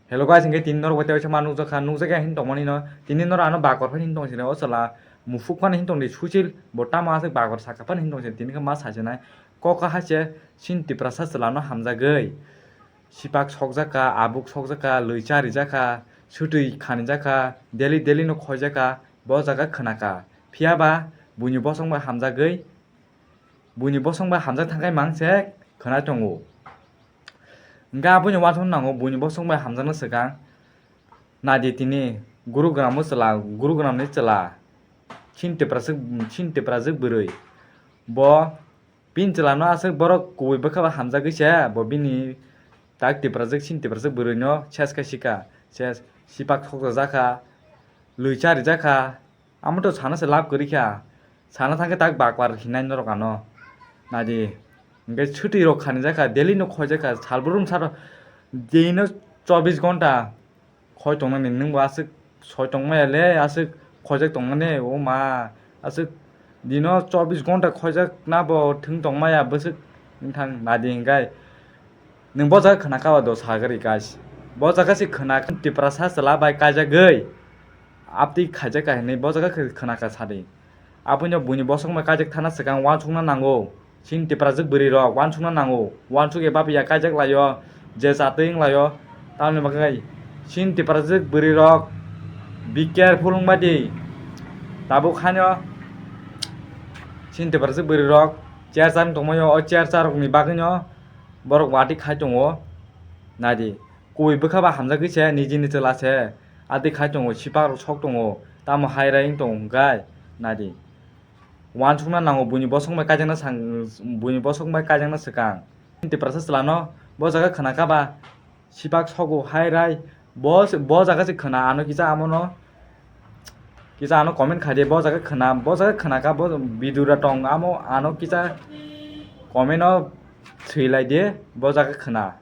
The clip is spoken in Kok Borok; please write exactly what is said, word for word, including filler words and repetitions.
Hello guys, hingke tini norok bai teisa ma nukjakha, nukjakya hin tongmani no, tini norok ano bakor phani hin tong sini, o chwla muphuk phani hin tong di suchil, bo tamo aswk bakor saka phani hin tong sini, tini khe ma sasinai, kok kaha se chini Tiprasa chwla no hamjagwi, sipak sokjakha, abuk sokjakha, lwi charijakha, swtwi khanijakha, daily daily no khoijakha, bo jaga khwnakha, phiyaba buini bosong bai hamjagwi, buini bosong bai hamjak thangkhai mang se khwnai tongo. Hingke aboino uansukna nango, buini bosong bai hamjakna swkang. Naidi tini Gurugram o chwla, Gurugram ni chwla. Chini Tipraswk, chini Tipraswk bwrwi. Bo bini chwla no aswk borok kubui bwkha bai hamjagwi se, bo bini tak Tipraswk, chini Tipraswk bwrwi no ses khai sika. Ses sipak sokjajakha, lwi charijakha. Amo to sana se lab kwrwi kha. Sana thangkhe tak bakbar hinai norok ano. Naidi. Hingke swtwi rok khanijakha, daily no khoijakha, salbrum saro. Dino chobbish ghonta khoi tongnani, nwng bo aswk soi tongmaya le, aswk khoijak tongnani, o ma. Aswk dino chobbish ghonta khoijak na bo thwng tongmaya bwswk wngthang naidi hingkai. Nwng bo jaga khwnakha ba do sagari guys. Bo jaga se khwna Tiprasa chwla bai kaijagwi. Abtwi khaijak ka hinwi bo jaga khe khwnakha sadi. Aboino buini bosong bai kaijak thana swkang uansukna nango. Chini Tipraswk bwrwi rok uansukna nango. Uansuk eba piya kaijak laio, je chatwi wng laio. Tamoni bagwi chini Tipraswk bwrwi rok be careful wngbai di. Tabuk haino chini Tipraswk bwrwi rok chair char tongmai o, o chair char rokni bagwino borok watwi khai tongo. Naidi. Kubui bwkha ba hamjagwi se, nijini chwla se, adi khai tongo, sipak rok sok tongo, tamo hai rai wng tongo hwnkhe, naidi. Uansukna nango, buini bosong bai kaijakna sang, buini bosong bai kaijakna swkang. Tiprasa chwla no bo jaga khwnakha ba, sipak sogo hai rai, bo, bo jaga se khwna, ano kisa amo no, kisa ano comment khai di, bo jaga khwna, bo jaga khwnakha, bo video ra tong, amo ano kisa comment o swi lai di, bo jaga khwna.